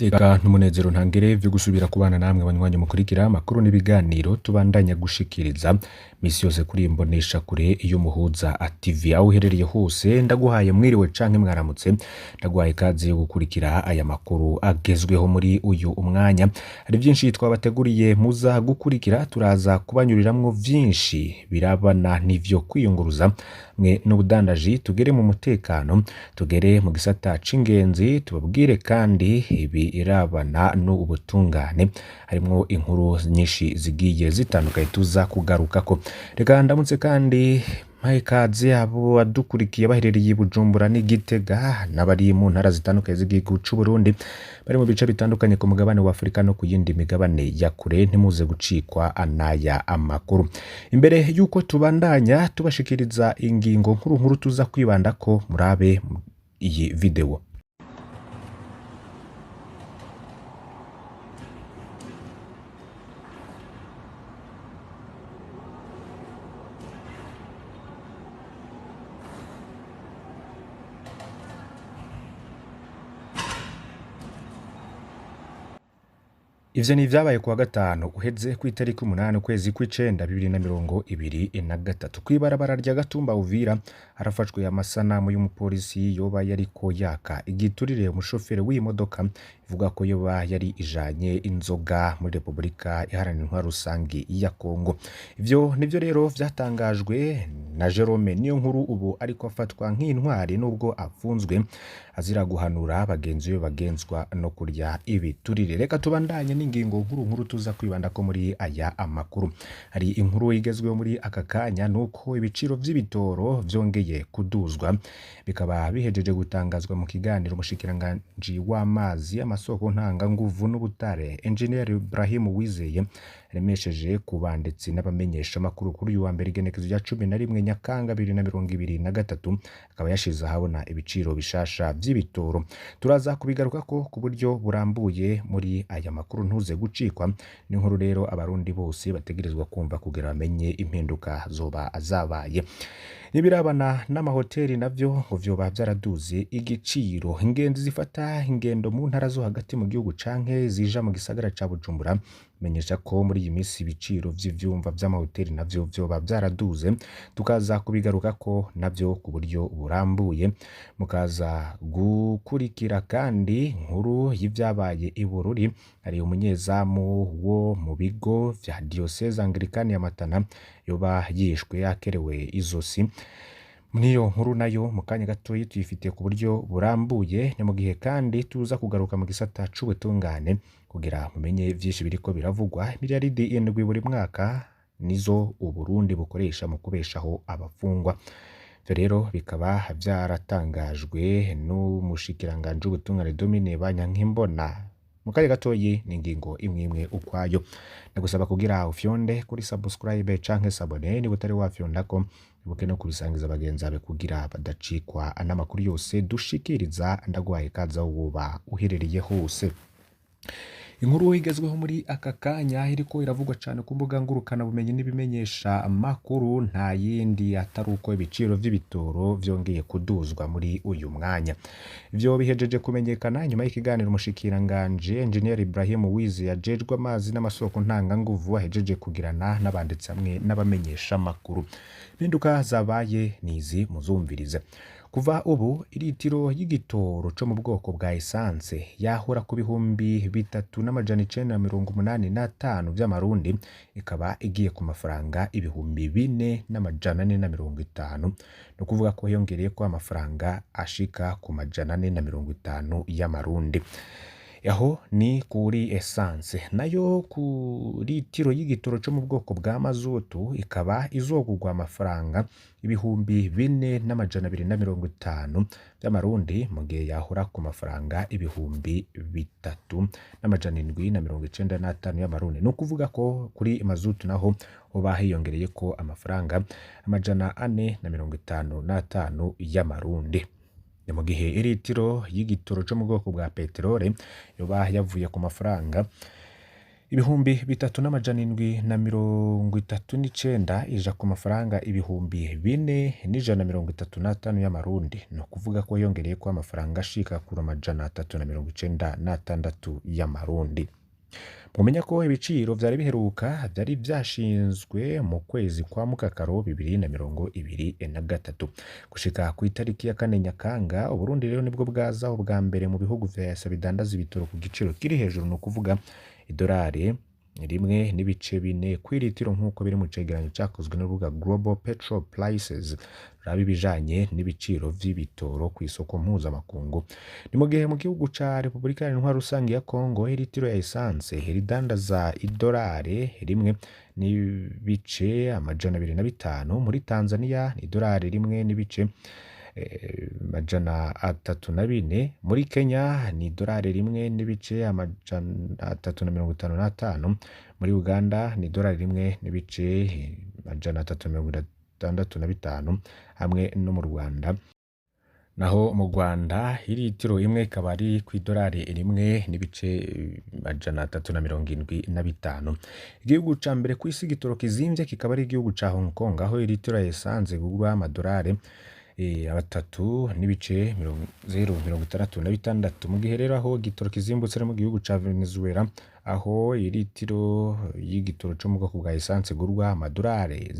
Iteka n'umunezero ntangere vyo gusubira kubana namwe banywanyi mukurikira amakuru n'ibiganiro tubandanya gushikiriza misi yose kuri iyi mboneshakure y'Umuhuza TV. Aho uherereye hose ndaguhaye mwiriwe canke mwaramutse, ndaguhaye ikaze yo gukurikira aya makuru agezweho muri uyu umwanya. Hari vyinshi twabateguriye muza gukurikira, turaza kubanyuriramwo vyinshi birabana n'ivyo kwiyunguruza mwe n'ubudandaji, tugere mu mutekano, tugere mu gisata c'ingenzi, tubabwire kandi ibirabana n'ubutungane, harimwo inkuru nyinshi zigiye zitandukanye tuza kugarukako. Reka ndamutse kandi mpahe ikaze abo badukurikiye baherereye i Bujumbura n'i Gitega n'abari mu ntara zitandukanye z'igihugu c'Uburundi, bari mu bice bitandukanye ku mugabane wa Afurika no ku yindi migabane ya kure, ntimuze gucikwa n'aya amakuru. Imbere y'uko tubandanya tubashikiriza ingingo nkuru nkuru tuza kwibandako, murabe iyi video. Ivyo ni ivyabaye kuwa gatanu uheze kw'itariki 8 ukwezi kw'icenda 2023 kw'ibarabara rya Gatumba Uvira harafashwe amasanamu y'umupolisi yoba yariko yaka igiturire umushoferi w'iyi modoka ivuga ko yoba yari ijanye inzoga muri Repubulika Iharanira Intwaro Rusangi ya Kongo. Ivyo nivyo rero vyatangajwe na Jerome Niyonkuru ubu ariko afatwa nk'intwari nubwo afunzwe azira guhanura bagenzi be bagenzwa no kurya ibiturire. Reka tubandanye n'ingingo nkuru nkuru tuza kwibandako muri aya amakuru. Hari inkuru igezweho muri aka kanya nuko ibiciro vy'ibitoro vyongeye kuduzwa, bikaba bihejeje gutangazwa mu kiganiro umushikiranganji w'amazi, amasoko ntanganguvu n'ubutare Engineer Ibrahim Uwizeye yaremesheje ku banditsi n'abamenyesha makuru kuri uyu wa mbere igenekerezo rya 11 Nyakanga 2023, akaba yashize ahabona ibiciro bishasha vy'ibitoro. Turaza kubigarukako ku buryo burambuye muri aya makuru, ntuze gucikwa. N'inkuru rero abarundi bose bategerezwa kumva kugira bamenye impinduka zoba zabaye. N'ibirabana n'amahoteli navyo ngo vyoba vyaraduze igiciro. Ingenzi zifata ingendo mu ntara zo hagati mu gihugu canke zija mu gisagara ca Bujumbura menyesha ko muri iyi minsi ibiciro vy'ivyumba vy'amahoteli navyo vyoba vyaraduze, tukaza kubigarukako navyo ku buryo burambuye. Mukaza gukurikira kandi inkuru y'ivyabaye i Bururi, hari umunyezamu wo mu bigo vya Diocese Anglikane ya Matana yoba yishwe akerewe izosi. Niyo nkuru nayo mu kanya gatoyi tuyifitiye ku buryo burambuye. Ni mu gihe kandi tuza kugaruka mu gisata c'ubutungane kugira mumenye vyinshi biriko biravugwa. Miliyaridi 7 buri mwaka nizo Uburundi bukoresha mu kubeshaho abafungwa. Ivyo rero bikaba vyaratangajwe n'umushikiranganji w'ubutungane Domine Banyankimbona. Mu kanya gatoyi ni ingingo imwe imwe ukwayo. Ndagusaba kugira ufyonde kuri subscribe canke s'abonner niba utari wafyondako, ibuke no kubisangiza bagenzi bawe kugira badacikwa n'amakuru yose dushikiriza. Ndaguhaye ikaze aho woba uherereye hose. Inkuru igezweho muri aka kanya iriko iravugwa cane ku mbuga ngurukana bumenyi n'ibimenyesha amakuru nta yindi atari uko ibiciro vy'ibitoro vyongeye kuduzwa muri uyu mwanya. Ivyo bihejeje kumenyekana nyuma y'ikiganiro umushikiranganji Engineer Ibrahim Uwizeye ajejwe amazi n'amasoko ntanganguvu ahejeje kugirana n'abanditsi hamwe n'abamenyesha amakuru. Impinduka zabaye nizi muzumvirize. Kuva ubu iritiro y'igitoro co mu bwoko bwa essence yahora ku 3985 vy'amarundi, ikaba igiye ku mafaranga 4450, ni ukuvuga ko hiyongereyeko amafaranga ashika ku 450 y'amarundi. Aho ni kuri essence. Nayo ku litiro y'igitoro co mu bwoko bwa mazutu ikaba izogurwa amafaranga 4250 vy'amarundi, mu gihe yahora ku mafaranga 3795 y'amarundi. Ni ukuvuga ko kuri mazutu naho hoba hiyongereyeko amafaranga 455 y'amarundi. Ni mu gihe iritiro y'igitoro co mu bwoko bwa peterole yoba yavuye ku mafaranga 3,739 ija ku mafaranga 4,135 y'amarundi, ni ukuvuga ko yongereyeko amafaranga ashika kuri 396 y'amarundi. Mumenya ko ibiciro vyari biheruka vyari vyashinzwe mu kwezi kwa Mukakaro 2023 gushika kw'itariki ya 4 Nyakanga. Uburundi rero nibwo bwaza ubwa mbere mu bihugu vya EAC bidandaza ibitoro ku giciro kiri hejuru, ni ukuvuga idolari 1.4 kw'iritiro, nk'uko biri mu cegeranyo cakozwe n'urubuga Global Petrol Prices ruraba ibijanye n'ibiciro vy'ibitoro kw'isoko mpuzamakungu. Ni mu gihe mu gihugu ca Repubulika Iharanira Intwaro Rusangi ya Kongo iritiro ya essence ridandaza idolari 1.205, muri Tanzania idolari 1.304, muri Kenya ni idolari 1.355, muri Uganda ni idolari 1.365 hamwe no mu Rwanda. Naho mu Rwanda iritiro imwe ikaba ari kw'idolari 1.375. Igihugu ca mbere kw'isi igitoro kizimvye kikaba ari igihugu ca Hong Kong, aho iritiro ya essence igurwa amadolari 3.066, mu gihe rero aho igitoro kizimbutse ari mu gihugu ca Venezuela, aho iritiro y'igitoro co mu bwoko bwa essence igurwa amadolari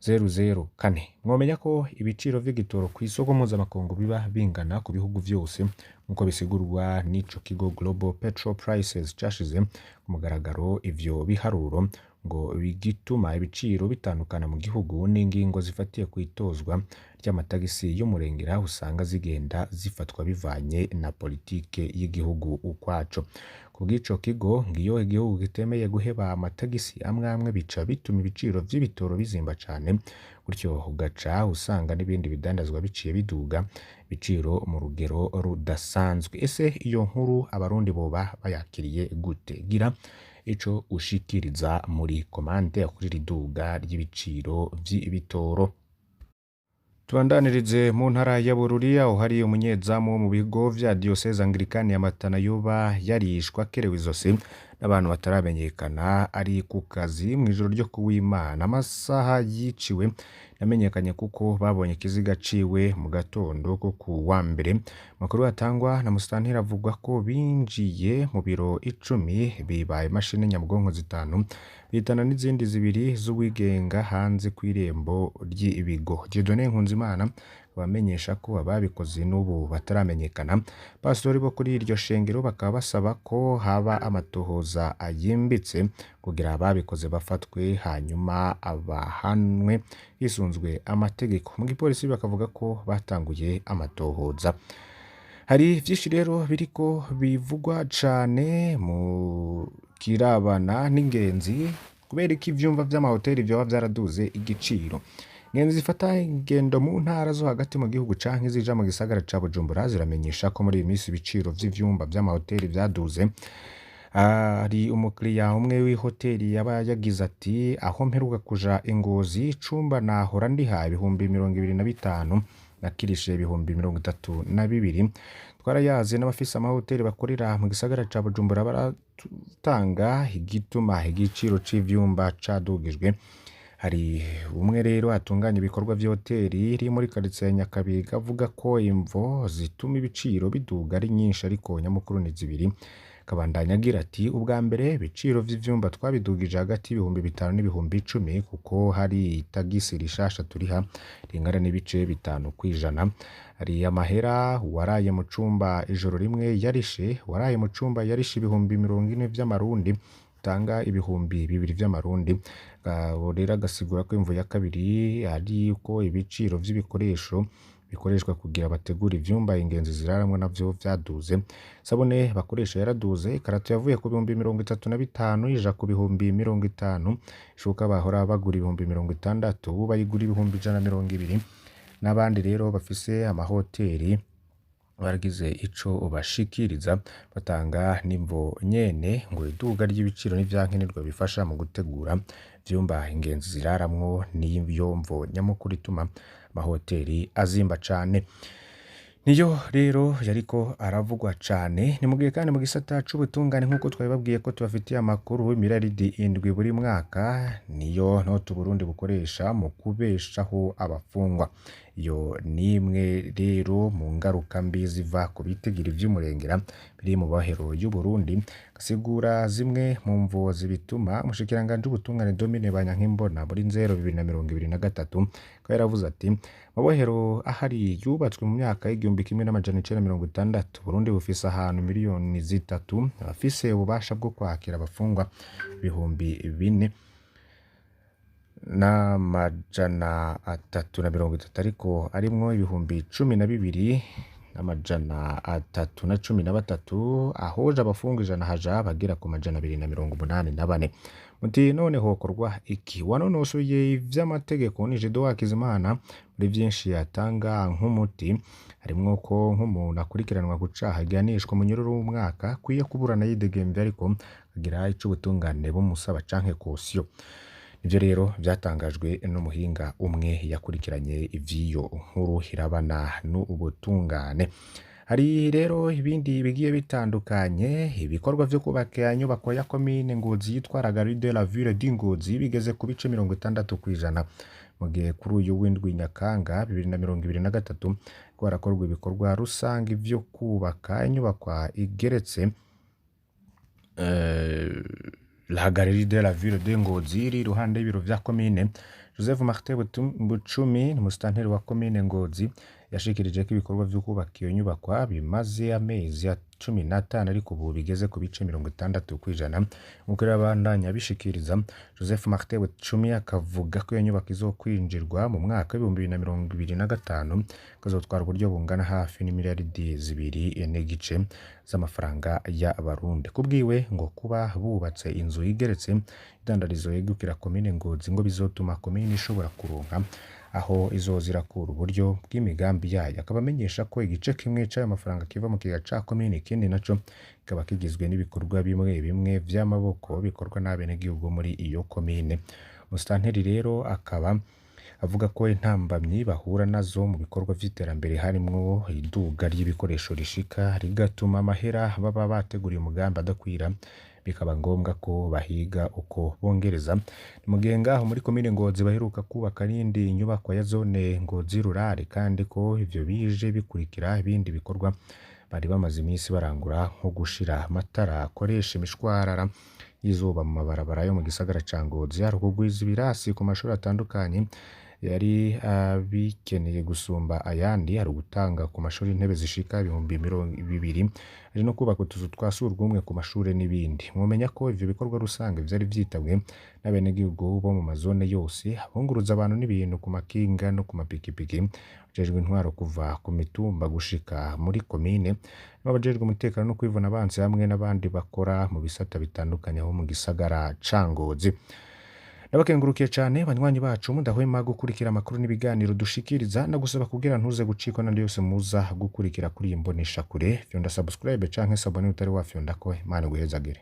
0.004. Mwomenya ko ibiciro vy'igitoro kw'isoko mpuzamakungu biba bingana ku bihugu vyose, nk'uko bisigurwa n'ico kigo Global Petrol Prices cashize ku mugaragaro ivyo biharuro. Ngo bigituma ibiciro bitandukana mu gihugu n'ingingo zifatiye kw'itozwa ry'amatagisi y'umurengera usanga zigenda zifatwa bivanye na politike y'igihugu ukwaco. Ku bw'ico kigo, ngiyo igihugu kitemeye guheba amatagisi amwe amwe bica bituma ibiciro vy'ibitoro bizimba cane, gutyo ugaca usanga n'ibindi bidandazwa biciye biduga ibiciro mu rugero rudasanzwe. Ese iyo nkuru abarundi boba bayakiriye gute? Gira ico ushikiriza muri komante kuri iri duga ry'ibiciro vy'ibitoro. Tubandanirize mu ntara ya Bururi, aho hari umunyezamu wo mu bigo vya Diocese Anglikani ya Matana yoba yarishwe akerewe izosi n'abantu bataramenyekana ari ku kazi mw'ijoro ryo kuw'Imana. Amasaha yiciwe yamenyekanye kuko babonye ikiziga ciwe mu gatondo ko kuwa mbere. Amakuru atangwa na musitanteri avuga ko binjiye mu biro 10 biba imashini nyabwonko 5 bihitana n'izindi 2 z'uwigenga hanze kw'irembo ry'ibigo. Dieudonne Nkunzimana abamenyesha ko ababikoze n'ubu bataramenyekana. Pastori bo kuri iryo shengero bakaba basaba ko haba amatohoza ayimbitse kugira ababikoze bafatwe hanyuma abahanwe hisunzwe amategeko. Mu gipolisi bakavuga ko batanguye amatohoza. Hari vyinshi rero biriko bivugwa cane mu kirabana n'ingenzi kubera ko ivyumba vy'amahoteli vyoba vyaraduze igiciro. Ingenzi zifata ingendo mu ntara zo hagati mu gihugu canke zija mu gisagara ca Bujumbura ziramenyesha ko muri iyi minsi ibiciro vy'ivyumba vy'amahoteli vyaduze. Hari umukiriya umwe w'ihoteli yaba yagize ati: aho mperuka kuja i Ngozi icumba nahora ndiha 25,000 nakirishe 32,000. Twarayaze n'abafise amahoteli bakorera mu gisagara ca Bujumbura baratanga igituma igiciro c'ivyumba cadugijwe. Hari umwe rero atunganya ibikorwa vy'hoteli iri muri quartier ya Nyakabiga avuga ko imvo zituma ibiciro biduga ari nyinshi, ariko nyamukuru ni zibiri. Kabandanya agira ati: ubwa mbere ibiciro vy'ivyumba twabidugije hagati y'5,000 n'10,000 kuko hari itagisi rishasha turiha ringana n'5%. Hari amahera uwaraye mu cumba ijoro rimwe yarishe, uwaraye mu cumba yarishe 40,000 vy'amarundi utanga 2,000 vy'amarundi. Abo rero agasigura ko imvo ya kabiri ari uko ibiciro vy'ibikoresho bikoreshwa kugira bategure ivyumba ingenzi ziraramwo navyo vyaduze. Isabune bakoresha yaraduze, ikarato yavuye ku 35,000 ija ku 50,000, ishuka bahora bagura 60,000 ubu bayigura 120,000. N'abandi rero bafise amahoteli baragize ico bashikiriza batanga n'imvo nyene ngo iduga ry'ibiciro n'ivyankenerwa bifasha mu gutegura ivyumba ingenzi ziraramwo niyo mvo nyamukuru ituma amahoteli azimba cane. Niyo rero yariko aravugwa cane. Ni mugihe kandi mu gisata c'ubutungane, nk'uko twabibabwiye ko tubafitiye amakuru, imiraridi 7 buri mwaka niyo note Uburundi bukoresha mu kubeshaho abafungwa. Iyo nimwe rero mu ngaruka mbi ziva ku bitigiri vy'umurengera biri mu mahero y'Uburundi, gasigura zimwe mu mvo zibituma. Umushikiranganji w'ubutungane Domine Banyankimbona muri Nzero 2023 ko yaravuze ati: "Mabohero ahari yubatswe mu myaka y'1960. Burundi bufise ahantu miliyoni 3, abafise ububasha bwo kwakira abafungwa 4330, ariko arimwo 12,313. Ahoje abafungwa 100 haja abagera ku 284." Muti none hokorwa iki? Wanonosoye ivy'amategeko ni Jido Hakizimana. Muri vyinshi yatanga nk'umuti harimwo ko nk'umuntu akurikiranwa ku caha gihanishwa umunyururu w'umwaka akwiye kuburana yidegemvya, ariko akagira ico ubutungane bumusaba canke caution. Ivyo rero vyatangajwe n'umuhinga umwe yakurikiranye ivy'iyo nkuru irabana n'ubutungane. Hari rero ibindi bigiye bitandukanye. Ibikorwa vyo kubaka inyubako ya komine Ngozi yitwa la Galerie de la Ville de Ngozi bigeze ku bice 60%, mu gihe kuri uyu w'indwi Nyakanga 2023 ko harakorwa ibikorwa rusange vyo kubaka inyubakwa igeretse la Galerie de la Ville de Ngozi iri iruhande y'ibiro vya komine. Joseph Martin Bucumi ni umusitanteri wa komine Ngozi, yashikirije ko ibikorwa vyo kubaka iyo nyubakwa bimaze amezi 15, ariko ubu bigeze ku bice 60%. Nk'uko rero abandanya abishikiriza, Joseph Martin Bucumi akavuga ko iyo nyubako izokwinjirwa mu mwaka w'2025, kazotwara uburyo bungana hafi n'imiliyaridi 2.5 z'amafaranga y'abarundi. Kubwiwe ngo kuba bubatse inzu igeretse idandarizo yegukira komine Ngozi ngo bizotuma komine ishobora kuronka aho izoza irakura uburyo bw'imigambi yayo. Akaba amenyesha ko igice kimwe c'ayo mafaranga kiva mu kigega ca komine, ikindi naco kikaba kigizwe n'ibikorwa bimwe bimwe vy'amaboko bikorwa n'abenegihugu muri iyo komine. Musitanteri rero akaba avuga ko intambamyi bahura nazo mu bikorwa vy'iterambere harimwo iduga ry'ibikoresho rishika rigatuma amahera baba bateguriye umugambi adakwira, bikaba ngombwa ko bahiga uko bongereza. Ni mu gihe ngaho muri komine Ngozi baheruka kubaka n'indi nyubakwa ya zone Ngozi rurale, kandi ko ivyo bije bikurikira ibindi bikorwa bari bamaze iminsi barangura, nko gushira amatara akoresha imishwarara y'izuba mu mabarabara yo mu gisagara ca Ngozi, hari ukugwiza ibirasi ku mashuri atandukanye yari abikeneye gusumba ayandi, hari ugutanga ku mashuri intebe zishika 20,000, hari no kubaka utuzu twa surwumwe ku mashure n'ibindi. Mwomenya ko ivyo bikorwa rusange vyari vyitabwe n'abenegihugu bo mu mazone yose, abunguruza abantu n'ibintu ku makinga no ku mapikipiki, abajejwe intwaro kuva ku mitumba gushika muri komine, n'abajejwe umutekano no kwivuna abansi, hamwe n'abandi bakora mu bisata bitandukanye aho mu gisagara ca Ngozi. Ndabakengurukiye cane banywanyi bacu mudahwema gukurikira amakuru n'ibiganiro dushikiriza. Ndagusaba kugira ntuze gucikwa n'andi yose muza gukurikira kuri iyi mboneshakure, fyonda subscribe canke s'abonner utari wafyondako. Imana iguhezagire.